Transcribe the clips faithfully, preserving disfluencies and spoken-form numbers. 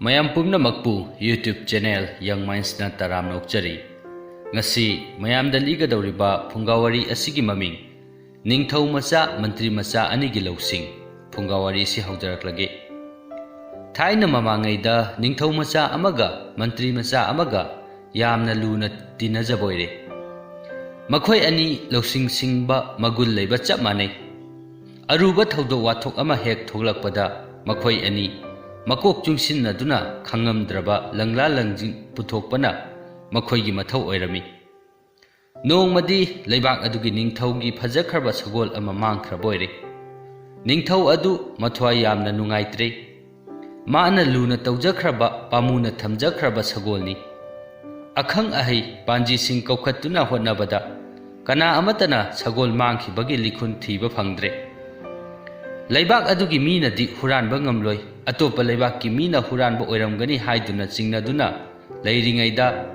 ꯃꯌꯥꯝ ꯄꯨꯝꯅꯃꯛꯄꯨ YouTube channel Young Mindsꯅ ꯇꯔꯥꯝꯅ ꯑꯣꯛꯆꯔꯤ꯫ ꯉꯁꯤ ꯃꯌꯥꯝꯗ ꯂꯤꯒꯗꯧꯔꯤꯕ ꯐꯨꯡꯒꯥꯋꯥꯔꯤ ꯑꯁꯤꯒꯤ ꯃꯃꯤꯡ ꯅꯤꯡꯊꯧ ꯃꯆꯥ ꯃꯟꯇ꯭ꯔꯤ ꯃꯆꯥ ꯑꯅꯤꯒꯤ ꯂꯧꯁꯤꯡ꯫ ꯐꯨꯡꯒꯥꯋꯥꯔꯤ ꯑꯁꯤ ꯍꯧꯖꯔꯛꯂꯒꯦ꯫ ꯊꯥꯏꯅ ꯃꯃꯥꯡꯉꯩꯗ ꯅꯤꯡꯊꯧ ꯃꯆꯥ ꯑꯃꯒ ꯃꯟꯇ꯭ꯔꯤ ꯃꯆꯥ ꯑꯃꯒ ꯌꯥꯝꯅ ꯂꯨꯅ ꯇꯤꯟꯅꯖꯕ ꯑꯣꯏꯔꯦ꯫ ꯃꯈꯣꯏ ꯑꯅꯤ ꯂꯧꯁꯤꯡ ꯁꯤꯡꯕ, ꯃꯒꯨꯟ ꯂꯩꯕ ꯆꯞ ꯃꯥꯟꯅꯩ꯫ ꯑꯔꯨꯕ ꯊꯧꯗꯣꯛ ꯋꯥꯊꯣꯛ ꯑꯃ ꯍꯦꯛ ꯊꯣꯛꯂꯛꯄꯗ ꯃꯈꯣꯏ ꯑꯅꯤ ꯃꯀꯣꯛ ꯆꯨꯡꯁꯤꯟꯅꯗꯨꯅ ꯈꯪꯉꯝꯗ꯭ꯔꯕ ꯂꯪꯂꯥ ꯂꯪꯖꯤꯡ ꯄꯨꯊꯣꯛꯄꯅ ꯃꯈꯣꯏꯒꯤ ꯃꯊꯧ ꯑꯣꯏꯔꯝꯃꯤ꯫ ꯅꯣꯡꯃꯗꯤ ꯂꯩꯕꯥꯛ ꯑꯗꯨꯒꯤ ꯅꯤꯡꯊꯧꯒꯤ ꯐꯖꯈ꯭ꯔꯕ ꯁꯒꯣꯜ ꯑꯃ ꯃꯥꯡꯈ꯭ꯔꯕ ꯑꯣꯏꯔꯦ꯫ ꯅꯤꯡꯊꯧ ꯑꯗꯨ ꯃꯊ꯭ꯋꯥꯏ ꯌꯥꯝꯅ ꯅꯨꯡꯉꯥꯏꯇ꯭ꯔꯦ꯫ ꯃꯥꯅ ꯂꯨꯅ ꯇꯧꯖꯈ꯭ꯔꯕ, ꯄꯥꯃꯨꯅ ꯊꯝꯖꯈ꯭ꯔꯕ ꯁꯒꯣꯜꯅꯤ꯫ ꯑꯈꯪ ꯑꯍꯩ ꯄꯥꯟꯖꯤꯁꯤꯡ ꯀꯧꯈꯠꯇꯨꯅ ꯍꯣꯠꯅꯕꯗ ꯀꯅꯥ ꯑꯃꯠꯇꯅ ꯁꯒꯣꯜ ꯃꯥꯡꯈꯤꯕꯒꯤ ꯂꯤꯈꯨꯟ ꯊꯤꯕ ꯐꯪꯗ꯭ꯔꯦ꯫ ꯂꯩꯕꯥꯛ ꯑꯗꯨꯒꯤ ꯃꯤꯅꯗꯤ ꯍꯨꯔꯥꯟꯕ ꯉꯝꯂꯣꯏ, ꯑꯇꯣꯞꯄ ꯂꯩꯕꯥꯛꯀꯤ ꯃꯤꯅ ꯍꯨꯔꯥꯟꯕ ꯑꯣꯏꯔꯝꯒꯅꯤ ꯍꯥꯏꯗꯨꯅ ꯆꯤꯡꯅꯗꯨꯅ ꯂꯩꯔꯤꯉꯩꯗ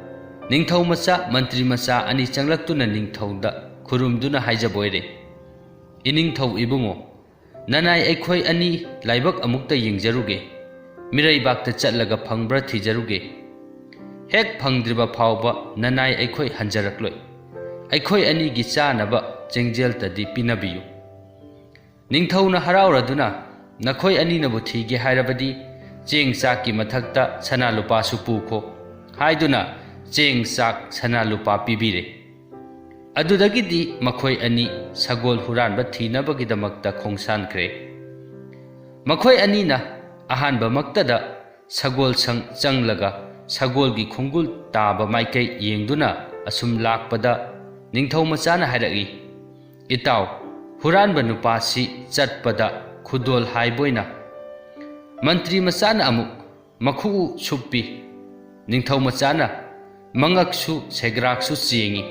ꯅꯤꯡꯊꯧ ꯃꯆꯥ, ꯃꯟꯇ꯭ꯔꯤ ꯃꯆꯥ ꯑꯅꯤ ꯆꯪꯂꯛꯇꯨꯅ ꯅꯤꯡꯊꯧꯗ ꯈꯨꯔꯨꯝꯗꯨꯅ ꯍꯥꯏꯖꯕ ꯑꯣꯏꯔꯦ, "ꯏꯅꯤꯡꯊꯧ ꯏꯕꯨꯡꯉꯣ, ꯅꯅꯥꯏ ꯑꯩꯈꯣꯏ ꯑꯅꯤ ꯂꯥꯏꯕꯛ ꯑꯃꯨꯛꯇ ꯌꯦꯡꯖꯔꯨꯒꯦ꯫ ꯃꯤꯔꯩꯕꯥꯛꯇ ꯆꯠꯂꯒ ꯐꯪꯕ꯭ꯔꯥ ꯊꯤꯖꯔꯨꯒꯦ꯫ ꯍꯦꯛ ꯐꯪꯗ꯭ꯔꯤꯕ ꯐꯥꯎꯕ ꯅꯅꯥꯏ ꯑꯩꯈꯣꯏ ꯍꯟꯖꯔꯛꯂꯣꯏ꯫ ꯑꯩꯈꯣꯏ ꯑꯅꯤꯒꯤ ꯆꯥꯅꯕ ꯆꯦꯡꯖꯦꯜꯇꯗꯤ ꯄꯤꯅꯕꯤꯌꯨ꯫" ꯅꯤꯡꯊꯧꯅ ꯍꯔꯥꯎꯔꯗꯨꯅ, "ꯅꯈꯣꯏ ꯑꯅꯤꯅꯕꯨ ꯊꯤꯒꯦ ꯍꯥꯏꯔꯕꯗꯤ ꯆꯦꯡ ꯆꯥꯛꯀꯤ ꯃꯊꯛꯇ ꯁꯅꯥ ꯂꯨꯄꯥꯁꯨ ꯄꯨꯈꯣ" ꯍꯥꯏꯗꯨꯅ ꯆꯦꯡ ꯆꯥꯛ ꯁꯅꯥ ꯂꯨꯄꯥ ꯄꯤꯕꯤꯔꯦ꯫ ꯑꯗꯨꯗꯒꯤꯗꯤ ꯃꯈꯣꯏ ꯑꯅꯤ ꯁꯒꯣꯜ ꯍꯨꯔꯥꯟꯕ ꯊꯤꯅꯕꯒꯤꯗꯃꯛꯇ ꯈꯣꯡꯁꯥꯟꯈ꯭ꯔꯦ꯫ ꯃꯈꯣꯏ ꯑꯅꯤꯅ ꯑꯍꯥꯟꯕꯃꯛꯇꯗ ꯁꯒꯣꯜ ꯁꯪ ꯆꯪꯂꯒ ꯁꯒꯣꯜꯒꯤ ꯈꯣꯡꯒꯨꯜ ꯇꯥꯕ ꯃꯥꯏꯀꯩ ꯌꯦꯡꯗꯨꯅ ꯑꯁꯨꯝ ꯂꯥꯛꯄꯗ ꯅꯤꯡꯊꯧ ꯃꯆꯥꯅ ꯍꯥꯏꯔꯛꯏ, "ꯏꯇꯥꯎ, ꯍꯨꯔꯥꯟꯕ ꯅꯨꯄꯥꯁꯤ ꯆꯠꯄꯗ ꯈꯨꯗꯣꯜ ꯍꯥꯏꯕꯣꯏꯅ"꯫ ꯃꯟꯇ꯭ꯔꯤ ꯃꯆꯥꯅ ꯑꯃꯨꯛ ꯃꯈꯨꯎ ꯁꯨꯞꯄꯤ꯫ ꯅꯤꯡꯊꯧ ꯃꯆꯥꯅ ꯃꯉꯛꯁꯨ ꯁꯦꯒ꯭ꯔꯥꯛꯁꯨ ꯆꯦꯡꯉꯤ꯫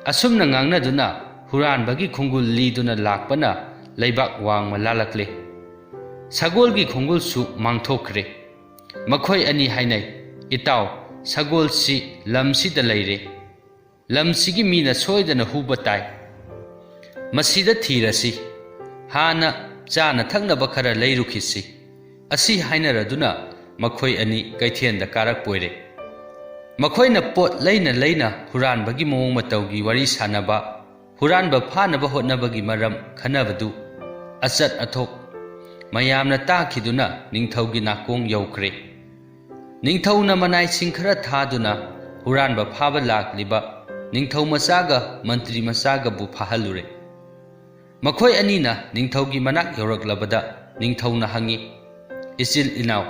ꯑꯁꯨꯝꯅ ꯉꯥꯡꯅꯗꯨꯅ ꯍꯨꯔꯥꯟꯕꯒꯤ ꯈꯣꯡꯒꯨꯜ ꯂꯤꯗꯨꯅ ꯂꯥꯛꯄꯅ ꯂꯩꯕꯥꯛ ꯋꯥꯡꯃ ꯂꯥꯜꯂꯛꯂꯦ꯫ ꯁꯒꯣꯜꯒꯤ ꯈꯣꯡꯒꯨꯜꯁꯨ ꯃꯥꯡꯊꯣꯛꯈ꯭ꯔꯦ꯫ ꯃꯈꯣꯏ ꯑꯅꯤ ꯍꯥꯏꯅꯩ, "ꯏꯇꯥꯎ, ꯁꯒꯣꯜꯁꯤ ꯂꯝꯁꯤꯗ ꯂꯩꯔꯦ꯫ ꯂꯝꯁꯤꯒꯤ ꯃꯤꯅ ꯁꯣꯏꯗꯅ ꯍꯨꯕ ꯇꯥꯏ꯫ ꯃꯁꯤꯗ ꯊꯤꯔꯁꯤ꯫ ꯍꯥꯟꯅ ꯆꯥꯅ ꯊꯛꯅꯕ ꯈꯔ ꯂꯩꯔꯨꯈꯤꯁꯤ꯫" ꯑꯁꯤ ꯍꯥꯏꯅꯔꯗꯨꯅ ꯃꯈꯣꯏ ꯑꯅꯤ ꯀꯩꯊꯦꯜꯗ ꯀꯥꯔꯛꯄ ꯑꯣꯏꯔꯦ꯫ ꯃꯈꯣꯏꯅ ꯄꯣꯠ ꯂꯩꯅ ꯂꯩꯅ ꯍꯨꯔꯥꯟꯕꯒꯤ ꯃꯑꯣꯡ ꯃꯇꯧꯒꯤ ꯋꯥꯔꯤ ꯁꯥꯟꯅꯕ, ꯍꯨꯔꯥꯟꯕ ꯐꯥꯅꯕ ꯍꯣꯠꯅꯕꯒꯤ ꯃꯔꯝ ꯈꯟꯅꯕꯗꯨ ꯑꯆꯠ ꯑꯊꯣꯛ ꯃꯌꯥꯝꯅ ꯇꯥꯈꯤꯗꯨꯅ ꯅꯤꯡꯊꯧꯒꯤ ꯅꯥꯀꯣꯡ ꯌꯧꯈ꯭ꯔꯦ꯫ ꯅꯤꯡꯊꯧꯅ ꯃꯅꯥꯏꯁꯤꯡ ꯈꯔ ꯊꯥꯗꯨꯅ ꯍꯨꯔꯥꯟꯕ ꯐꯥꯕ ꯂꯥꯛꯂꯤꯕ ꯅꯤꯡꯊꯧ ꯃꯆꯥꯒ ꯃꯟꯇ꯭ꯔꯤ ꯃꯆꯥꯒꯕꯨ ꯐꯥꯍꯜꯂꯨꯔꯦ꯫ ꯃꯈꯣꯏ ꯑꯅꯤꯅ ꯅꯤꯡꯊꯧꯒꯤ ꯃꯅꯥꯛ ꯌꯧꯔꯛꯂꯕꯗ ꯅꯤꯡꯊꯧꯅ ꯍꯪꯉꯤ, "ꯏꯆꯤꯜ ꯏꯅꯥꯎ,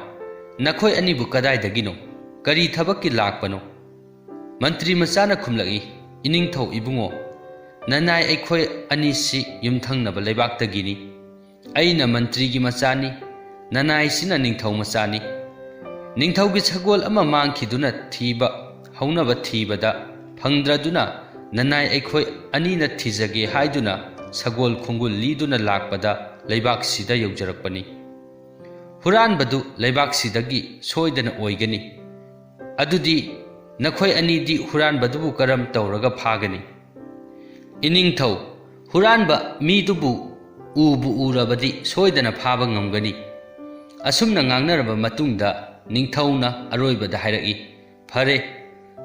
ꯅꯈꯣꯏ ꯑꯅꯤꯕꯨ ꯀꯗꯥꯏꯗꯒꯤꯅꯣ? ꯀꯔꯤ ꯊꯕꯛꯀꯤ ꯂꯥꯛꯄꯅꯣ?" ꯃꯟꯇ꯭ꯔꯤ ꯃꯆꯥꯅ ꯈꯨꯝꯂꯛꯏ, "ꯏꯅꯤꯡꯊꯧ ꯏꯕꯨꯡꯉꯣ, ꯅꯅꯥꯏ ꯑꯩꯈꯣꯏ ꯑꯅꯤꯁꯤ ꯌꯨꯝꯊꯪꯅꯕ ꯂꯩꯕꯥꯛꯇꯒꯤꯅꯤ꯫ ꯑꯩꯅ ꯃꯟꯇ꯭ꯔꯤꯒꯤ ꯃꯆꯥꯅꯤ, ꯅꯅꯥꯏꯁꯤꯅ ꯅꯤꯡꯊꯧ ꯃꯆꯥꯅꯤ꯫ ꯅꯤꯡꯊꯧꯒꯤ ꯁꯒꯣꯜ ꯑꯃ ꯃꯥꯡꯈꯤꯗꯨꯅ ꯊꯤꯕ ꯍꯧꯅꯕ ꯊꯤꯕꯗ ꯐꯪꯗ꯭ꯔꯗꯨꯅ ꯅꯅꯥꯏ ꯑꯩꯈꯣꯏ ꯑꯅꯤꯅ ꯊꯤꯖꯒꯦ ꯍꯥꯏꯗꯨꯅ ꯁꯒꯣꯜ ꯈꯣꯡꯒꯨꯜ ꯂꯤꯗꯨꯅ ꯂꯥꯛꯄꯗ ꯂꯩꯕꯥꯛꯁꯤꯗ ꯌꯧꯖꯔꯛꯄꯅꯤ꯫ ꯍꯨꯔꯥꯟꯕꯗꯨ ꯂꯩꯕꯥꯛꯁꯤꯗꯒꯤ ꯁꯣꯏꯗꯅ ꯑꯣꯏꯒꯅꯤ꯫ ꯑꯗꯨꯗꯤ ꯅꯈꯣꯏ ꯑꯅꯤꯗꯤ ꯍꯨꯔꯥꯟꯕꯗꯨꯕꯨ ꯀꯔꯝ ꯇꯧꯔꯒ ꯐꯥꯒꯅꯤ?" "ꯏꯅꯤꯡꯊꯧ, ꯍꯨꯔꯥꯟꯕ ꯃꯤꯗꯨꯕꯨ ꯎꯕꯨ ꯎꯔꯕꯗꯤ ꯁꯣꯏꯗꯅ ꯐꯥꯕ ꯉꯝꯒꯅꯤ꯫" ꯑꯁꯨꯝꯅ ꯉꯥꯡꯅꯔꯕ ꯃꯇꯨꯡꯗ ꯅꯤꯡꯊꯧꯅ ꯑꯔꯣꯏꯕꯗ ꯍꯥꯏꯔꯛꯏ, "ꯐꯔꯦ,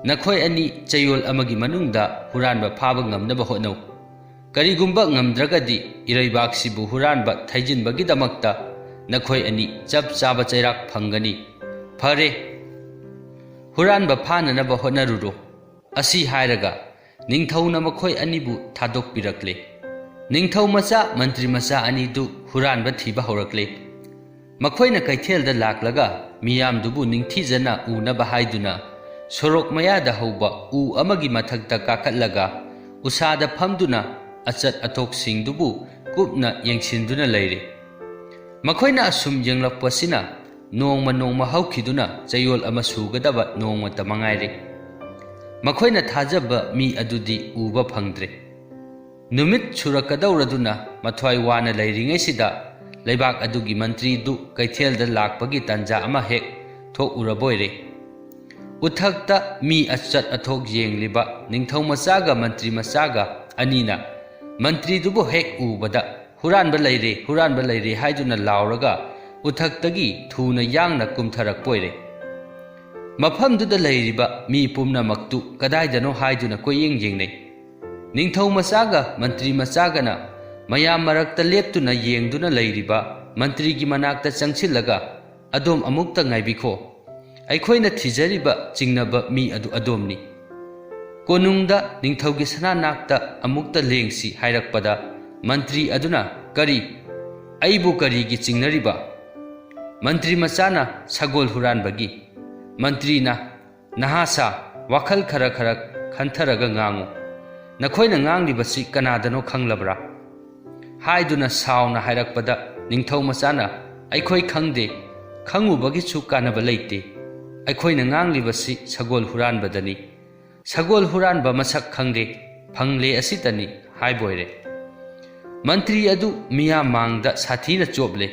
ꯅꯈꯣꯏ ꯑꯅꯤ ꯆꯌꯣꯜ ꯑꯃꯒꯤ ꯃꯅꯨꯡꯗ ꯍꯨꯔꯥꯟꯕ ꯐꯥꯕ ꯉꯝꯅꯕ ꯍꯣꯠꯅꯧ꯫ ꯀꯔꯤꯒꯨꯝꯕ ꯉꯝꯗ꯭ꯔꯒꯗꯤ ꯏꯔꯩꯕꯥꯛꯁꯤꯕꯨ ꯍꯨꯔꯥꯟꯕ ꯊꯩꯖꯤꯟꯕꯒꯤꯗꯃꯛꯇ ꯅꯈꯣꯏ ꯑꯅꯤ ꯆꯞ ꯆꯥꯕ ꯆꯩꯔꯥꯛ ꯐꯪꯒꯅꯤ꯫ ꯐꯔꯦ, ꯍꯨꯔꯥꯟꯕ ꯐꯥꯅꯅꯕ ꯍꯣꯠꯅꯔꯨꯔꯣ꯫" ꯑꯁꯤ ꯍꯥꯏꯔꯒ ꯅꯤꯡꯊꯧꯅ ꯃꯈꯣꯏ ꯑꯅꯤꯕꯨ ꯊꯥꯗꯣꯛꯄꯤꯔꯛꯂꯦ꯫ ꯅꯤꯡꯊꯧ ꯃꯆꯥ, ꯃꯟꯇ꯭ꯔꯤ ꯃꯆꯥ ꯑꯅꯤꯗꯨ ꯍꯨꯔꯥꯟꯕ ꯊꯤꯕ ꯍꯧꯔꯛꯂꯦ꯫ ꯃꯈꯣꯏꯅ ꯀꯩꯊꯦꯜꯗ ꯂꯥꯛꯂꯒ ꯃꯤꯌꯥꯝꯗꯨꯕꯨ ꯅꯤꯡꯊꯤꯖꯅ ꯎꯅꯕ ꯍꯥꯏꯗꯨꯅ ꯁꯣꯔꯣꯛ ꯃꯌꯥꯗ ꯍꯧꯕ ꯎ ꯑꯃꯒꯤ ꯃꯊꯛꯇ ꯀꯥꯈꯠꯂꯒ ꯎꯁꯥꯗ ꯐꯝꯗꯨꯅ ꯑꯆꯠ ꯑꯊꯣꯛꯁꯤꯡꯗꯨꯕꯨ ꯀꯨꯞꯅ ꯌꯦꯡꯁꯤꯟꯗꯨꯅ ꯂꯩꯔꯦ꯫ ꯃꯈꯣꯏꯅ ꯑꯁꯨꯝ ꯌꯦꯡꯂꯛꯄꯁꯤꯅ ꯅꯣꯡꯃ ꯅꯣꯡꯃ ꯍꯧꯈꯤꯗꯨꯅ ꯆꯌꯣꯜ ꯑꯃ ꯁꯨꯒꯗꯕ ꯅꯣꯡꯃꯇ ꯃꯉꯥꯏꯔꯦ꯫ ꯃꯈꯣꯏꯅ ꯊꯥꯖꯕ ꯃꯤ ꯑꯗꯨꯗꯤ ꯎꯕ ꯐꯪꯗ꯭ꯔꯦ꯫ ꯅꯨꯃꯤꯠ ꯁꯨꯔꯛꯀꯗꯧꯔꯗꯨꯅ ꯃꯊ꯭ꯋꯥꯏ ꯋꯥꯅ ꯂꯩꯔꯤꯉꯩꯁꯤꯗ ꯂꯩꯕꯥꯛ ꯑꯗꯨꯒꯤ ꯃꯟꯇ꯭ꯔꯤꯗꯨ ꯀꯩꯊꯦꯜꯗ ꯂꯥꯛꯄꯒꯤ ꯇꯥꯟꯖꯥ ꯑꯃ ꯍꯦꯛ ꯊꯣꯛꯎꯔꯕꯣꯏꯔꯦ꯫ ꯎꯊꯛꯇ ꯃꯤ ꯑꯆꯠ ꯑꯊꯣꯛ ꯌꯦꯡꯂꯤꯕ ꯅꯤꯡꯊꯧ ꯃꯆꯥꯒ ꯃꯟꯇ꯭ꯔꯤ ꯃꯆꯥꯒ ꯑꯅꯤꯅ ꯃꯟꯇ꯭ꯔꯤꯗꯨꯕꯨ ꯍꯦꯛ ꯎꯕꯗ "ꯍꯨꯔꯥꯟꯕ ꯂꯩꯔꯦ, ꯍꯨꯔꯥꯟꯕ ꯂꯩꯔꯦ" ꯍꯥꯏꯗꯨꯅ ꯂꯥꯎꯔꯒ ꯎꯊꯛꯇꯒꯤ ꯊꯨꯅ ꯌꯥꯡꯅ ꯀꯨꯝꯊꯔꯛꯄ ꯑꯣꯏꯔꯦ꯫ ꯃꯐꯝꯗꯨꯗ ꯂꯩꯔꯤꯕ ꯃꯤ ꯄꯨꯝꯅꯃꯛꯇꯨ ꯀꯗꯥꯏꯗꯅꯣ ꯍꯥꯏꯗꯨꯅ ꯀꯣꯏꯌꯦꯡ ꯌꯦꯡꯅꯩ꯫ ꯅꯤꯡꯊꯧ ꯃꯆꯥꯒ ꯃꯟꯇ꯭ꯔꯤ ꯃꯆꯥꯒꯅ ꯃꯌꯥꯝ ꯃꯔꯛꯇ ꯂꯦꯞꯇꯨꯅ ꯌꯦꯡꯗꯨꯅ ꯂꯩꯔꯤꯕ ꯃꯟꯇ꯭ꯔꯤꯒꯤ ꯃꯅꯥꯛꯇ ꯆꯪꯁꯤꯜꯂꯒ, "ꯑꯗꯣꯝ ꯑꯃꯨꯛꯇ ꯉꯥꯏꯕꯤꯈꯣ꯫ ꯑꯩꯈꯣꯏꯅ ꯊꯤꯖꯔꯤꯕ ꯆꯤꯡꯅꯕ ꯃꯤ ꯑꯗꯨ ꯑꯗꯣꯝꯅꯤ꯫ ꯀꯣꯅꯨꯡꯗ ꯅꯤꯡꯊꯧꯒꯤ ꯁꯅꯥꯅꯥꯛꯇ ꯑꯃꯨꯛꯇ ꯂꯦꯡꯁꯤ" ꯍꯥꯏꯔꯛꯄꯗ, ꯃꯟꯇ꯭ꯔꯤ ꯑꯗꯨꯅ, "ꯀꯔꯤ? ꯑꯩꯕꯨ ꯀꯔꯤꯒꯤ ꯆꯤꯡꯅꯔꯤꯕ?" ꯃꯟꯇ꯭ꯔꯤ ꯃꯆꯥꯅ, "ꯁꯒꯣꯜ ꯍꯨꯔꯥꯟꯕꯒꯤ"꯫ ꯃꯟꯇ꯭ꯔꯤꯅ, "ꯅꯍꯥ ꯁꯥ, ꯋꯥꯈꯜ ꯈꯔ ꯈꯔ ꯈꯟꯊꯔꯒ ꯉꯥꯡꯉꯨ꯫ ꯅꯈꯣꯏꯅ ꯉꯥꯡꯂꯤꯕꯁꯤ ꯀꯅꯥꯗꯅꯣ ꯈꯪꯂꯕ꯭ꯔꯥ?" ꯍꯥꯏꯗꯨꯅ ꯁꯥꯎꯅ ꯍꯥꯏꯔꯛꯄꯗ, ꯅꯤꯡꯊꯧ ꯃꯆꯥꯅ, "ꯑꯩꯈꯣꯏ ꯈꯪꯗꯦ, ꯈꯪꯉꯨꯕꯒꯤꯁꯨ ꯀꯥꯟꯅꯕ ꯂꯩꯇꯦ꯫ ꯑꯩꯈꯣꯏꯅ ꯉꯥꯡꯂꯤꯕꯁꯤ ꯁꯒꯣꯜ ꯍꯨꯔꯥꯟꯕꯗꯅꯤ꯫ ꯁꯒꯣꯜ ꯍꯨꯔꯥꯟꯕ ꯃꯁꯛ ꯈꯪꯂꯦ, ꯐꯪꯂꯦ ꯑꯁꯤꯇꯅꯤ" ꯍꯥꯏꯕ ꯑꯣꯏꯔꯦ꯫ ꯃꯟꯇ꯭ꯔꯤ ꯑꯗꯨ ꯃꯤꯌꯥꯝ ꯃꯥꯡꯗ ꯁꯥꯊꯤꯅ ꯆꯣꯞꯂꯦ꯫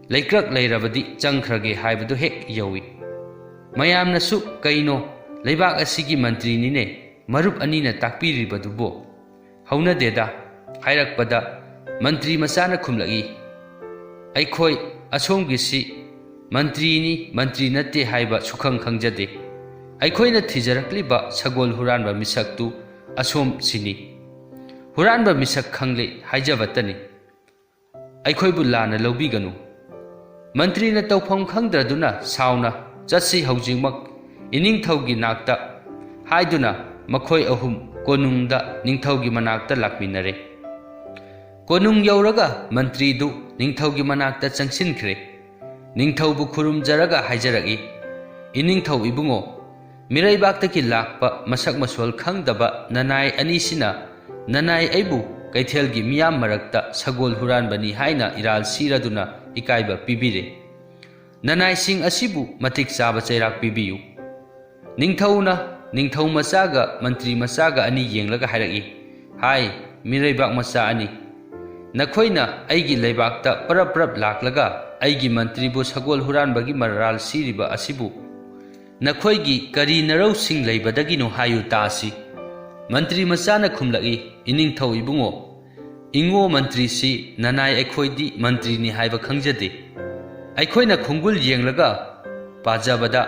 ꯂꯩꯀ꯭ꯔꯛ ꯂꯩꯔꯕꯗꯤ ꯆꯪꯈ꯭ꯔꯒꯦ ꯍꯥꯏꯕꯗꯨ ꯍꯦꯛ ꯌꯧꯏ꯫ ꯃꯌꯥꯝꯅꯁꯨ, "ꯀꯩꯅꯣ, ꯂꯩꯕꯥꯛ ꯑꯁꯤꯒꯤ ꯃꯟꯇ꯭ꯔꯤꯅꯤꯅꯦ, ꯃꯔꯨꯞ ꯑꯅꯤꯅ ꯇꯥꯛꯄꯤꯔꯤꯕꯗꯨꯕꯨ?" "ꯍꯧꯅꯗꯦꯗ" ꯍꯥꯏꯔꯛꯄꯗ, ꯃꯟꯇ꯭ꯔꯤ ꯃꯆꯥꯅ ꯈꯨꯝꯂꯛꯏ, "ꯑꯩꯈꯣꯏ ꯑꯁꯣꯝꯒꯤꯁꯤ ꯃꯟꯇ꯭ꯔꯤꯅꯤ, ꯃꯟꯇ꯭ꯔꯤ ꯅꯠꯇꯦ ꯍꯥꯏꯕ ꯁꯨꯈꯪ ꯈꯪꯖꯗꯦ꯫ ꯑꯩꯈꯣꯏꯅ ꯊꯤꯖꯔꯛꯂꯤꯕ ꯁꯒꯣꯜ ꯍꯨꯔꯥꯟꯕ ꯃꯤꯁꯛꯇꯨ ꯑꯁꯣꯝꯁꯤꯅꯤ꯫ ꯍꯨꯔꯥꯟꯕ ꯃꯤꯁꯛ ꯈꯪꯂꯦ ꯍꯥꯏꯖꯕꯇꯅꯤ꯫ ꯑꯩꯈꯣꯏꯕꯨ ꯂꯥꯟꯅ ꯂꯧꯕꯤꯒꯅꯨ"꯫ ꯃꯟꯇ꯭ꯔꯤꯅ ꯇꯧꯐꯝ ꯈꯪꯗ꯭ꯔꯗꯨꯅ ꯁꯥꯎꯅ, "ꯆꯠꯁꯤ ꯍꯧꯖꯤꯛꯃꯛ ꯏꯅꯤꯡꯊꯧꯒꯤ ꯅꯥꯛꯇ" ꯍꯥꯏꯗꯨꯅ ꯃꯈꯣꯏ ꯑꯍꯨꯝ ꯀꯣꯅꯨꯡꯗ ꯅꯤꯡꯊꯧꯒꯤ ꯃꯅꯥꯛꯇ ꯂꯥꯛꯃꯤꯟꯅꯔꯦ꯫ ꯀꯣꯅꯨꯡ ꯌꯧꯔꯒ ꯃꯟꯇ꯭ꯔꯤꯗꯨ ꯅꯤꯡꯊꯧꯒꯤ ꯃꯅꯥꯛꯇ ꯆꯪꯁꯤꯟꯈ꯭ꯔꯦ꯫ ꯅꯤꯡꯊꯧꯕꯨ ꯈꯨꯔꯨꯝꯖꯔꯒ ꯍꯥꯏꯖꯔꯛꯏ, "ꯏꯅꯤꯡꯊꯧ ꯏꯕꯨꯡꯉꯣ, ꯃꯤꯔꯩꯕꯥꯛꯇꯒꯤ ꯂꯥꯛꯄ ꯃꯁꯛ ꯃꯁꯣꯜ ꯈꯪꯗꯕ ꯅꯅꯥꯏ ꯑꯅꯤꯁꯤꯅ ꯅꯅꯥꯏ ꯑꯩꯕꯨ ꯀꯩꯊꯦꯜꯒꯤ ꯃꯤꯌꯥꯝ ꯃꯔꯛꯇ ꯁꯒꯣꯜ ꯍꯨꯔꯥꯟꯕꯅꯤ ꯍꯥꯏꯅ ꯏꯔꯥꯜ ꯁꯤꯔꯗꯨꯅ ꯏꯀꯥꯏꯕ ꯄꯤꯕꯤꯔꯦ꯫ ꯅꯅꯥꯏꯁꯤꯡ ꯑꯁꯤꯕꯨ ꯃꯇꯤꯛ ꯆꯥꯕ ꯆꯩꯔꯥꯛ ꯄꯤꯕꯤꯌꯨ"꯫ ꯅꯤꯡꯊꯧꯅ ꯅꯤꯡꯊꯧ ꯃꯆꯥꯒ ꯃꯟꯇ꯭ꯔꯤ ꯃꯆꯥꯒ ꯑꯅꯤ ꯌꯦꯡꯂꯒ ꯍꯥꯏꯔꯛꯏ, "ꯍꯥꯏ, ꯃꯤꯔꯩꯕꯥꯛ ꯃꯆꯥ ꯑꯅꯤ, ꯅꯈꯣꯏꯅ ꯑꯩꯒꯤ ꯂꯩꯕꯥꯛꯇ ꯄꯔꯞ ꯄꯔꯞ ꯂꯥꯛꯂꯒ ꯑꯩꯒꯤ ꯃꯟꯇ꯭ꯔꯤꯕꯨ ꯁꯒꯣꯜ ꯍꯨꯔꯥꯟꯕꯒꯤ ꯃꯔꯥꯜ ꯁꯤꯔꯤꯕ ꯑꯁꯤꯕꯨ ꯅꯈꯣꯏꯒꯤ ꯀꯔꯤ ꯅꯔꯧꯁꯤꯡ ꯂꯩꯕꯗꯒꯤꯅꯣ ꯍꯥꯏꯌꯨ ꯇꯥꯁꯤ"꯫ ꯃꯟꯇ꯭ꯔꯤ ꯃꯆꯥꯅ ꯈꯨꯝꯂꯛꯏ, "ꯏꯅꯤꯡꯊꯧ ꯏꯕꯨꯡꯉꯣ, ꯏꯉꯣ ꯃꯟꯇ꯭ꯔꯤꯁꯤ ꯅꯅꯥꯏ ꯑꯩꯈꯣꯏꯗꯤ ꯃꯟꯇ꯭ꯔꯤꯅꯤ ꯍꯥꯏꯕ ꯈꯪꯖꯗꯦ꯫ ꯑꯩꯈꯣꯏꯅ ꯈꯣꯡꯒꯨꯜ ꯌꯦꯡꯂꯒ ꯄꯥꯖꯕꯗ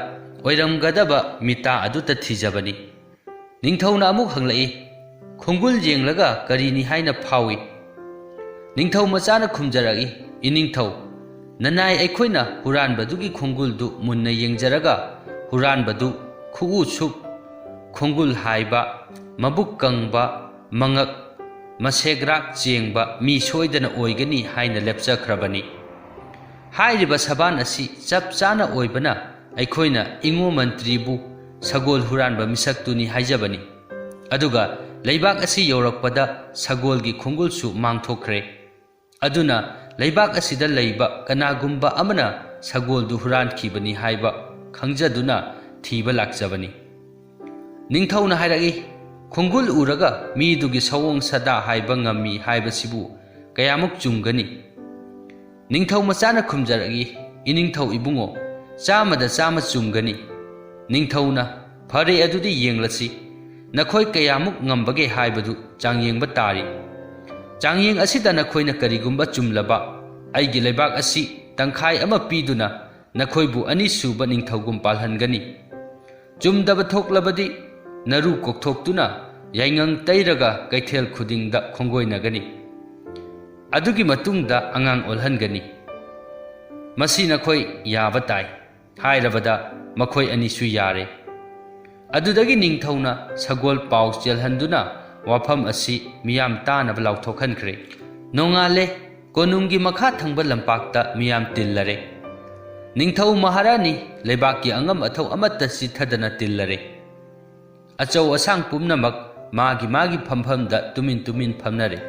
ꯑꯣꯏꯔꯝꯒꯗꯕ ꯃꯤꯇꯥ ꯑꯗꯨꯇ ꯊꯤꯖꯕꯅꯤ꯫ ꯅꯤꯡꯊꯧꯅ ꯑꯃꯨꯛ ꯍꯪꯂꯛꯏ, "ꯈꯣꯡꯒꯨꯜ ꯌꯦꯡꯂꯒ ꯀꯔꯤꯅꯤ ꯍꯥꯏꯅ ꯐꯥꯎꯏ?" ꯅꯤꯡꯊꯧ ꯃꯆꯥꯅ ꯈꯨꯝꯖꯔꯛꯏ, "ꯏꯅꯤꯡꯊꯧ, ꯅꯅꯥꯏ ꯑꯩꯈꯣꯏꯅ ꯍꯨꯔꯥꯟꯕꯗꯨꯒꯤ ꯈꯣꯡꯒꯨꯜꯗꯨ ꯃꯨꯟꯅ ꯌꯦꯡꯖꯔꯒ ꯍꯨꯔꯥꯟꯕꯗꯨ ꯈꯨꯎ ꯁꯨꯛ, ꯈꯣꯡꯒꯨꯜ ꯍꯥꯏꯕ, ꯃꯕꯨꯛ ꯀꯪꯕ, ꯃꯉꯛ, ꯃꯁꯦꯒ꯭ꯔꯥꯛ ꯆꯦꯡꯕ ꯃꯤ ꯁꯣꯏꯗꯅ ꯑꯣꯏꯒꯅꯤ ꯍꯥꯏꯅ ꯂꯦꯞꯆꯈ꯭ꯔꯕꯅꯤ꯫ ꯍꯥꯏꯔꯤꯕ ꯁꯕꯥꯟ ꯑꯁꯤ ꯆꯞ ꯆꯥꯅ ꯑꯣꯏꯕꯅ ꯑꯩꯈꯣꯏꯅ ꯏꯉꯣ ꯃꯟꯇ꯭ꯔꯤꯕꯨ ꯁꯒꯣꯜ ꯍꯨꯔꯥꯟꯕ ꯃꯤꯁꯛꯇꯨꯅꯤ ꯍꯥꯏꯖꯕꯅꯤ꯫ ꯑꯗꯨꯒ ꯂꯩꯕꯥꯛ ꯑꯁꯤ ꯌꯧꯔꯛꯄꯗ ꯁꯒꯣꯜꯒꯤ ꯈꯣꯡꯒꯨꯜꯁꯨ ꯃꯥꯡꯊꯣꯛꯈ꯭ꯔꯦ꯫ ꯑꯗꯨꯅ ꯂꯩꯕꯥꯛ ꯑꯁꯤꯗ ꯂꯩꯕ ꯀꯅꯥꯒꯨꯝꯕ ꯑꯃꯅ ꯁꯒꯣꯜꯗꯨ ꯍꯨꯔꯥꯟꯈꯤꯕꯅꯤ ꯍꯥꯏꯕ ꯈꯪꯖꯗꯨꯅ ꯊꯤꯕ ꯂꯥꯛꯆꯕꯅꯤ꯫" ꯅꯤꯡꯊꯧꯅ ꯍꯥꯏꯔꯛꯏ, "ꯈꯣꯡꯒꯨꯜ ꯎꯔꯒ ꯃꯤꯗꯨꯒꯤ ꯁꯑꯣꯡ ꯁꯥꯗꯥ ꯍꯥꯏꯕ ꯉꯝꯃꯤ ꯍꯥꯏꯕꯁꯤꯕꯨ ꯀꯌꯥꯃꯨꯛ ꯆꯨꯝꯒꯅꯤ?" ꯅꯤꯡꯊꯧ ꯃꯆꯥꯅ ꯈꯨꯝꯖꯔꯛꯏ, "ꯏꯅꯤꯡꯊꯧ ꯏꯕꯨꯡꯉꯣ, ꯆꯥꯝꯃꯗ ꯆꯥꯝꯃ ꯆꯨꯝꯒꯅꯤ꯫" ꯅꯤꯡꯊꯧꯅ, "ꯐꯔꯦ, ꯑꯗꯨꯗꯤ ꯌꯦꯡꯂꯁꯤ, ꯅꯈꯣꯏ ꯀꯌꯥꯃꯨꯛ ꯉꯝꯕꯒꯦ ꯍꯥꯏꯕꯗꯨ ꯆꯥꯡꯌꯦꯡꯕ ꯇꯥꯔꯤ꯫ ꯆꯥꯡꯌꯦꯡ ꯑꯁꯤꯗ ꯅꯈꯣꯏꯅ ꯀꯔꯤꯒꯨꯝꯕ ꯆꯨꯝꯂꯕ, ꯑꯩꯒꯤ ꯂꯩꯕꯥꯛ ꯑꯁꯤ ꯇꯪꯈꯥꯏ ꯑꯃ ꯄꯤꯗꯨꯅ ꯅꯈꯣꯏꯕꯨ ꯑꯅꯤꯁꯨꯕ ꯅꯤꯡꯊꯧꯒꯨꯝ ꯄꯥꯜꯍꯟꯒꯅꯤ꯫ ꯆꯨꯝꯗꯕ ꯊꯣꯛꯂꯕꯗꯤ ꯅꯔꯨ ꯀꯣꯛꯊꯣꯛꯇꯨꯅ ꯌꯥꯏꯉꯪ ꯇꯩꯔꯒ ꯀꯩꯊꯦꯜ ꯈꯨꯗꯤꯡꯗ ꯈꯣꯡꯒꯣꯏꯅꯒꯅꯤ꯫ ꯑꯗꯨꯒꯤ ꯃꯇꯨꯡꯗ ꯑꯉꯥꯡ ꯑꯣꯜꯍꯟꯒꯅꯤ꯫ ꯃꯁꯤ ꯅꯈꯣꯏ ꯌꯥꯕ ꯇꯥꯏ" ꯍꯥꯏꯔꯕꯗ ꯃꯈꯣꯏ ꯑꯅꯤꯁꯨ ꯌꯥꯔꯦ꯫ ꯑꯗꯨꯗꯒꯤ ꯅꯤꯡꯊꯧꯅ ꯁꯒꯣꯜ ꯄꯥꯎ ꯆꯦꯜꯍꯟꯗꯨꯅ ꯋꯥꯐꯝ ꯑꯁꯤ ꯃꯤꯌꯥꯝ ꯇꯥꯅꯕ ꯂꯥꯎꯊꯣꯛꯍꯟꯈ꯭ꯔꯦ꯫ ꯅꯣꯡꯉꯥꯜꯂꯦ꯫ ꯀꯣꯅꯨꯡꯒꯤ ꯃꯈꯥ ꯊꯪꯕ ꯂꯝꯄꯥꯛꯇ ꯃꯤꯌꯥꯝ ꯇꯤꯜꯂꯔꯦ꯫ ꯅꯤꯡꯊꯧ ꯃꯍꯥꯔꯥꯅꯤ ꯂꯩꯕꯥꯛꯀꯤ ꯑꯉꯝ ꯑꯊꯧ ꯑꯃꯠꯇ ꯆꯤꯠꯊꯗꯅ ꯇꯤꯜꯂꯔꯦ꯫ ꯑꯆꯧ ꯑꯁꯥꯡ ꯄꯨꯝꯅꯃꯛ ꯃꯥꯒꯤ ꯃꯥꯒꯤ ꯐꯝꯐꯝꯗ ꯇꯨꯃꯤꯟ ꯇꯨꯃꯤꯟ ꯐꯝꯅꯔꯦ꯫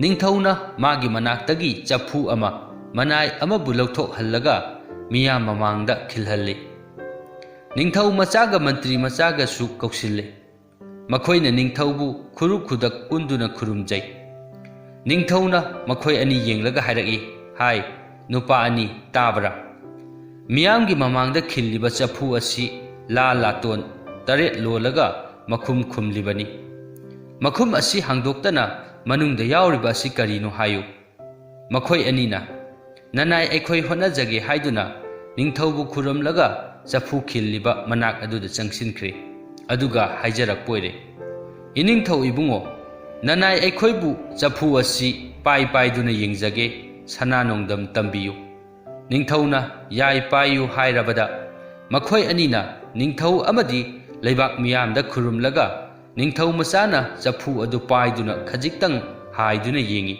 ꯅꯤꯡꯊꯧꯅ ꯃꯥꯒꯤ ꯃꯅꯥꯛꯇꯒꯤ ꯆꯐꯨ ꯑꯃ, ꯃꯅꯥꯏ ꯑꯃꯕꯨ ꯂꯧꯊꯣꯛꯍꯜꯂꯒ ꯃꯤꯌꯥꯝ ꯃꯃꯥꯡꯗ ꯈꯤꯜꯍꯜꯂꯤ꯫ ꯅꯤꯡꯊꯧ ꯃꯆꯥꯒ ꯃꯟꯇ꯭ꯔꯤ ꯃꯆꯥꯒꯁꯨ ꯀꯧꯁꯤꯜꯂꯤ꯫ ꯃꯈꯣꯏꯅ ꯅꯤꯡꯊꯧꯕꯨ ꯈꯨꯔꯨ ꯈꯨꯗꯛ ꯀꯨꯟꯗꯨꯅ ꯈꯨꯔꯨꯝꯖꯩ꯫ ꯅꯤꯡꯊꯧꯅ ꯃꯈꯣꯏ ꯑꯅꯤ ꯌꯦꯡꯂꯒ ꯍꯥꯏꯔꯛꯏ, ꯍꯥꯏ, "ꯅꯨꯄꯥ ꯑꯅꯤ, ꯇꯥꯕ꯭ꯔꯥ? ꯃꯤꯌꯥꯝꯒꯤ ꯃꯃꯥꯡꯗ ꯈꯤꯜꯂꯤꯕ ꯆꯐꯨ ꯑꯁꯤ ꯂꯥ ꯂꯥꯇꯣꯟ ꯇꯔꯦꯠ ꯂꯣꯜꯂꯒ ꯃꯈꯨꯝ ꯈꯨꯝꯂꯤꯕꯅꯤ꯫ ꯃꯈꯨꯝ ꯑꯁꯤ ꯍꯥꯡꯗꯣꯛꯇꯅ ꯃꯅꯨꯡꯗ ꯌꯥꯎꯔꯤꯕ ꯑꯁꯤ ꯀꯔꯤꯅꯣ ꯍꯥꯏꯌꯨ꯫" ꯃꯈꯣꯏ ꯑꯅꯤꯅ, ꯅꯅꯥꯏ ꯑꯩꯈꯣꯏ ꯍꯣꯠꯅꯖꯒꯦ ꯍꯥꯏꯗꯨꯅ ꯅꯤꯡꯊꯧꯕꯨ ꯈꯨꯔꯨꯝꯂꯒ ꯆꯐꯨ ꯈꯤꯜꯂꯤꯕ ꯃꯅꯥꯛ ꯑꯗꯨꯗ ꯆꯪꯁꯤꯟꯈ꯭ꯔꯦ꯫ ꯑꯗꯨꯒ ꯍꯥꯏꯖꯔꯛꯄ ꯑꯣꯏꯔꯦ, "ꯏꯅꯤꯡꯊꯧ ꯏꯕꯨꯡꯉꯣ, ꯅꯅꯥꯏ ꯑꯩꯈꯣꯏꯕꯨ ꯆꯐꯨ ꯑꯁꯤ ꯄꯥꯏ ꯄꯥꯏꯗꯨꯅ ꯌꯦꯡꯖꯒꯦ, ꯁꯅꯥ ꯅꯣꯡꯗꯝ ꯇꯝꯕꯤꯌꯨ"꯫ ꯅꯤꯡꯊꯧꯅ "ꯌꯥꯏ, ꯄꯥꯏꯌꯨ" ꯍꯥꯏꯔꯕꯗ, ꯃꯈꯣꯏ ꯑꯅꯤꯅ ꯅꯤꯡꯊꯧ ꯑꯃꯗꯤ ꯂꯩꯕꯥꯛ ꯃꯤꯌꯥꯝꯗ ꯈꯨꯔꯨꯝꯂꯒ ꯅꯤꯡꯊꯧ ꯃꯆꯥꯅ ꯆꯐꯨ ꯑꯗꯨ ꯄꯥꯏꯗꯨꯅ ꯈꯖꯤꯛꯇꯪ ꯍꯥꯏꯗꯨꯅ ꯌꯦꯡꯏ꯫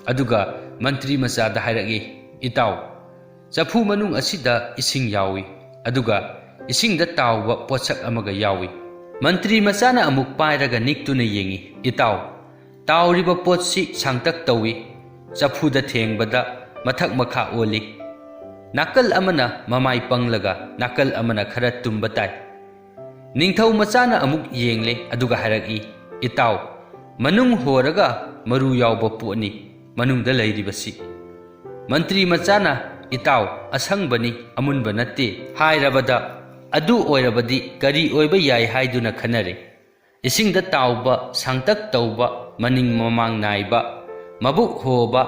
ꯑꯗꯨꯒ ꯃꯟꯇ꯭ꯔꯤ ꯃꯆꯥꯗ ꯍꯥꯏꯔꯛꯏ, "ꯏꯇꯥꯎ, ꯆꯐꯨ ꯃꯅꯨꯡ ꯑꯁꯤꯗ ꯏꯁꯤꯡ ꯌꯥꯎꯏ, ꯑꯗꯨꯒ ꯏꯁꯤꯡꯗ ꯇꯥꯎꯕ ꯄꯣꯠꯁꯛ ꯑꯃꯒ ꯌꯥꯎꯏ"꯫ ꯃꯟꯇ꯭ꯔꯤ ꯃꯆꯥꯅ ꯑꯃꯨꯛ ꯄꯥꯏꯔꯒ ꯅꯤꯛꯇꯨꯅ ꯌꯦꯡꯏ, "ꯏꯇꯥꯎ, ꯇꯥꯎꯔꯤꯕ ꯄꯣꯠꯁꯤ ꯁꯥꯡꯇꯛ ꯇꯧꯏ, ꯆꯐꯨꯗ ꯊꯦꯡꯕꯗ ꯃꯊꯛ ꯃꯈꯥ ꯑꯣꯜꯂꯤ꯫ ꯅꯥꯀꯜ ꯑꯃꯅ ꯃꯃꯥꯏ ꯄꯪꯂꯒ ꯅꯥꯀꯜ ꯑꯃꯅ ꯈꯔ ꯇꯨꯝꯕ ꯇꯥꯏ"꯫ ꯅꯤꯡꯊꯧ ꯃꯆꯥꯅ ꯑꯃꯨꯛ ꯌꯦꯡꯂꯦ, ꯑꯗꯨꯒ ꯍꯥꯏꯔꯛꯏ, "ꯏꯇꯥꯎ, ꯃꯅꯨꯡ ꯍꯣꯔꯒ ꯃꯔꯨ ꯌꯥꯎꯕ ꯄꯣꯠꯅꯤ ꯃꯅꯨꯡꯗ ꯂꯩꯔꯤꯕꯁꯤ"꯫ ꯃꯟꯇ꯭ꯔꯤ ꯃꯆꯥꯅ, "ꯏꯇꯥꯎ, ꯑꯁꯪꯕꯅꯤ, ꯑꯃꯨꯟꯕ ꯅꯠꯇꯦ" ꯍꯥꯏꯔꯕꯗ, "ꯑꯗꯨ ꯑꯣꯏꯔꯕꯗꯤ ꯀꯔꯤ ꯑꯣꯏꯕ ꯌꯥꯏ?" ꯍꯥꯏꯗꯨꯅ ꯈꯟꯅꯔꯦ꯫ "ꯏꯁꯤꯡꯗ ꯇꯥꯎꯕ, ꯁꯥꯡꯇꯛ ꯇꯧꯕ, ꯃꯅꯤꯡ ꯃꯃꯥꯡ ꯅꯥꯏꯕ, ꯃꯕꯨꯛ ꯍꯣꯕ,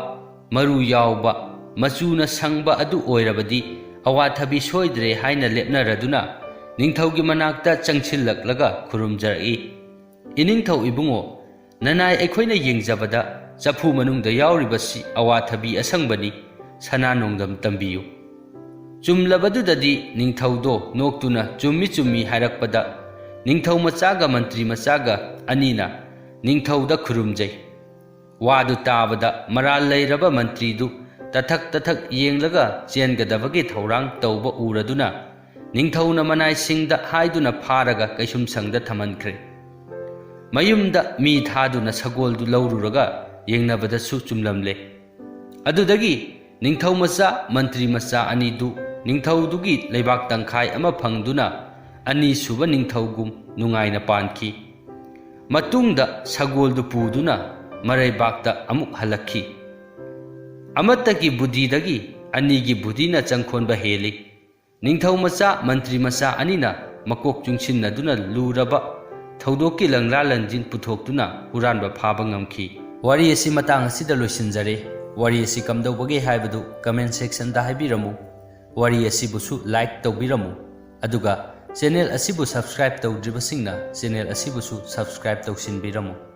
ꯃꯔꯨ ꯌꯥꯎꯕ, ꯃꯆꯨꯅ ꯁꯪꯕ ꯑꯗꯨ ꯑꯣꯏꯔꯕꯗꯤ ꯑꯋꯥꯊꯕꯤ ꯁꯣꯏꯗ꯭ꯔꯦ" ꯍꯥꯏꯅ ꯂꯦꯞꯅꯔꯗꯨꯅ ꯅꯤꯡꯊꯧꯒꯤ ꯃꯅꯥꯛꯇ ꯆꯪꯁꯤꯜꯂꯛꯂꯒ ꯈꯨꯔꯨꯝꯖꯔꯛꯏ, "ꯏꯅꯤꯡꯊꯧ ꯏꯕꯨꯡꯉꯣ, ꯅꯅꯥꯏ ꯑꯩꯈꯣꯏꯅ ꯌꯦꯡꯖꯕꯗ ꯆꯐꯨ ꯃꯅꯨꯡꯗ ꯌꯥꯎꯔꯤꯕꯁꯤ ꯑꯋꯥꯊꯕꯤ ꯑꯁꯪꯕꯅꯤ, ꯁꯅꯥ ꯅꯣꯡꯗꯝ ꯇꯝꯕꯤꯌꯨ"꯫ ꯆꯨꯝꯂꯕꯗꯨꯗꯗꯤ ꯅꯤꯡꯊꯧꯗꯣ ꯅꯣꯛꯇꯨꯅ "ꯆꯨꯝꯃꯤ, ꯆꯨꯝꯃꯤ" ꯍꯥꯏꯔꯛꯄꯗ, ꯅꯤꯡꯊꯧ ꯃꯆꯥꯒ ꯃꯟꯇ꯭ꯔꯤ ꯃꯆꯥꯒ ꯑꯅꯤꯅ ꯅꯤꯡꯊꯧꯗ ꯈꯨꯔꯨꯝꯖꯩ꯫ ꯋꯥꯗꯨ ꯇꯥꯕꯗ ꯃꯔꯥꯜ ꯂꯩꯔꯕ ꯃꯟꯇ꯭ꯔꯤꯗꯨ ꯇꯊꯛ ꯇꯊꯛ ꯌꯦꯡꯂꯒ ꯆꯦꯟꯒꯗꯕꯒꯤ ꯊꯧꯔꯥꯡ ꯇꯧꯕ ꯎꯔꯗꯨꯅ, ꯅꯤꯡꯊꯧꯅ ꯃꯅꯥꯏꯁꯤꯡꯗ ꯍꯥꯏꯗꯨꯅ ꯐꯥꯔꯒ ꯀꯩꯁꯨꯝꯁꯪꯗ ꯊꯝꯍꯟꯈ꯭ꯔꯦ꯫ ꯃꯌꯨꯝꯗ ꯃꯤ ꯊꯥꯗꯨꯅ ꯁꯒꯣꯜꯗꯨ ꯂꯧꯔꯨꯔꯒ ꯌꯦꯡꯅꯕꯗꯁꯨ ꯆꯨꯝꯂꯝꯂꯦ꯫ ꯑꯗꯨꯗꯒꯤ ꯅꯤꯡꯊꯧ ꯃꯆꯥ, ꯃꯟꯇ꯭ꯔꯤ ꯃꯆꯥ ꯑꯅꯤꯗꯨ ꯅꯤꯡꯊꯧꯗꯨꯒꯤ ꯂꯩꯕꯥꯛ ꯇꯪꯈꯥꯏ ꯑꯃ ꯐꯪꯗꯨꯅ ꯑꯅꯤꯁꯨꯕ ꯅꯤꯡꯊꯧꯒꯨꯝ ꯅꯨꯡꯉꯥꯏꯅ ꯄꯥꯟꯈꯤ꯫ ꯃꯇꯨꯡꯗ ꯁꯒꯣꯜꯗꯨ ꯄꯨꯗꯨꯅ ꯃꯔꯩꯕꯥꯛꯇ ꯑꯃꯨꯛ ꯍꯜꯂꯛꯈꯤ꯫ ꯑꯃꯠꯇꯒꯤ ꯕꯨꯙꯤꯗꯒꯤ ꯑꯅꯤꯒꯤ ꯕꯨꯙꯤꯅ ꯆꯪꯈꯣꯟꯕ ꯍꯦꯜꯂꯤ꯫ ꯅꯤꯡꯊꯧ ꯃꯆꯥ, ꯃꯟꯇ꯭ꯔꯤ ꯃꯆꯥ ꯑꯅꯤꯅ ꯃꯀꯣꯛ ꯆꯨꯡꯁꯤꯟꯅꯗꯨꯅ ꯂꯨꯔꯕ ꯊꯧꯗꯣꯛꯀꯤ ꯂꯪꯂꯥ ꯂꯪꯖꯤꯟ ꯄꯨꯊꯣꯛꯇꯨꯅ ꯍꯨꯔꯥꯟꯕ ꯐꯥꯕ ꯉꯝꯈꯤ꯫ ꯋꯥꯔꯤ ꯑꯁꯤ ꯃꯇꯥꯡ ꯑꯁꯤꯗ ꯂꯣꯏꯁꯤꯟꯖꯔꯦ꯫ ꯋꯥꯔꯤ ꯑꯁꯤ ꯀꯝꯗꯧꯕꯒꯦ ꯍꯥꯏꯕꯗꯨ comment sectionꯗ ꯍꯥꯏꯕꯤꯔꯝꯃꯨ꯫ ꯋꯥꯔꯤ ꯑꯁꯤꯕꯨꯁꯨ like ꯇꯧꯕꯤꯔꯝꯃꯨ꯫ ꯑꯗꯨꯒ channel ꯑꯁꯤꯕꯨ subscribe ꯇꯧꯗ꯭ꯔꯤꯕꯁꯤꯡꯅ channel ꯑꯁꯤꯕꯨꯁꯨ subscribe ꯇꯧꯁꯤꯟꯕꯤꯔꯝꯃꯨ꯫